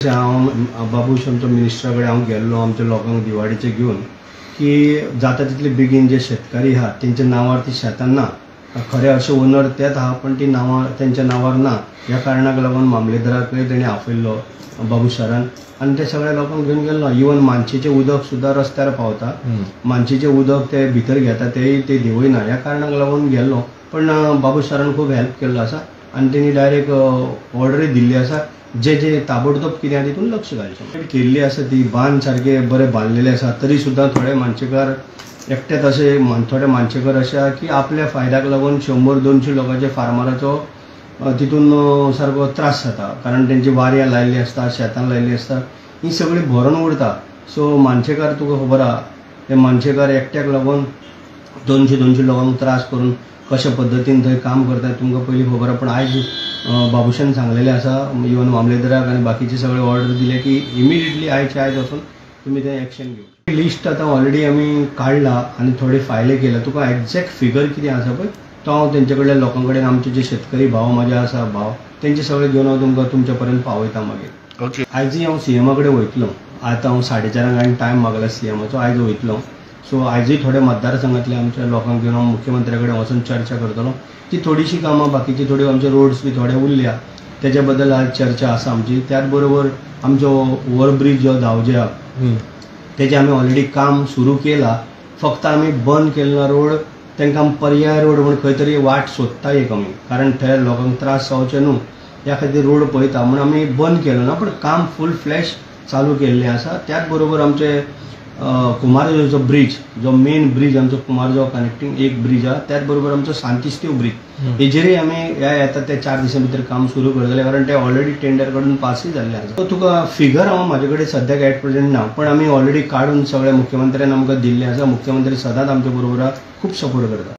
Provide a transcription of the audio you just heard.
हांव बाबूश आमचो मिनिस्टरा कडेन हांव गेल्लो आमच्या लोकांक दिवाडीचे घेवन की जाता तितले बेगीन जे शेतकारी आहा तेंच्या नांवार ती शेतां ना, खरें अशें ओनर तेच आहा पण ती नांवां तेंच्या नांवार ना. ह्या कारणाक लागून मामलेदाराकय तेणें आपयल्लो बाबूश सरान आनी ते सगळ्या लोकांक घेवन गेल्लो. इवन मानशेचें उदक सुद्दां रस्त्यार पावता, मानशेचें उदक ते भितर घेता तेय ते देंवयना, ह्या कारणाक लागून गेल्लो. पण बाबूश सरान खूब हेल्प केल्लो आसा आनी तेणी डायरेक्ट ऑर्डरूय दिल्ली आसा जे जे ताबडतोब कितें आहा तितून लक्ष घालचें. केल्ली आसा ती बांद सारके बरे बांदलेले आसा तरी सुद्दां थोडे मानशेकार एकटेच अशे थोडे मानशेकर अशे आहा की आपल्या फायद्याक लागून 100-200 लोकांचे फार्मराचो तितून सारको त्रास जाता, कारण तेंची वारयां लायिल्ली आसता, शेतां लायिल्ली आसता, ही सगळी भरून उरता. सो मानशेकार तुका खबर आहा ते मानशेकार एकट्याक लागून 200-200 लोकांक त्रास करून कशा पद्दतीन थंय काम करतात तुमकां पयलीं खबर आहा. पण आयज बाबूशान सांगलेलें आसा इवन मामलेदाराक आनी बाकीचे सगळे ऑर्डर दिले की इमिडिएटली आयचे आयज वचून तुमी तें एक्शन घेवचें. लिस्ट आतां ऑलरेडी आमी काडला आनी थोडे फायले केल्या. तुका एग्जॅक्ट फिगर कितें आसा पळय तो हांव तेंचे कडल्या लोकां कडेन आमचे जे शेतकरी भाव म्हाजे आसा भाव तेंचे सगळे घेवन हांव तुमकां तुमच्या पर्यंत पावयता मागीर. ओके, आयजूय हांव सीएमा कडेन वयतलो. आतां हांव 4:30 हांवें टायम मागला सीएमाचो, आयज वयतलो. सो आयजूय थोडे मतदारसंघातले आमच्या लोकांक घेवन हांव मुख्यमंत्र्या कडेन वचून चर्चा करतलो. ती थोडीशी कामां बाकीची थोडी आमचे रोड्स बी थोडे उरल्या तेच्या बद्दल आज चर्चा आसा आमची. त्याच बरोबर आमचो ओवरब्रीज जो धावजे आहा तेजें आमी ऑलरेडी काम सुरू केला, फक्त आमी बंद केल्लो ना रोड, तांकां आमी पर्याय रोड म्हूण खंय तरी वाट सोदता एक आमी, कारण थंय लोकांक त्रास जावचे न्हू ह्या खातीर रोड पळयता म्हूण आमी बंद केलो ना, पण काम फूल फ्लॅश चालू केल्लें आसा. त्याच बरोबर आमचे कुमारजुंवेचो ब्रीज जो मेन ब्रीज आमचो कुमारजुंव कनेक्टींग एक ब्रीज आहा, त्याच बरोबर आमचो सांतिस्तीव ब्रीज हेजेरय आमी ह्या येता त्या 4 दिसां भितर काम सुरू करतले, कारण ते ऑलरेडी टेंडर काडून पासूय जाल्ले आसा. सो तुका फिगर हांव म्हाजे कडेन सद्याक एट प्रेझेंट ना, पण आमी ऑलरेडी काडून सगळ्या मुख्यमंत्र्यान आमकां दिल्लें आसा. मुख्यमंत्री सदांच आमच्या बरोबर खूब सपोर्ट करता.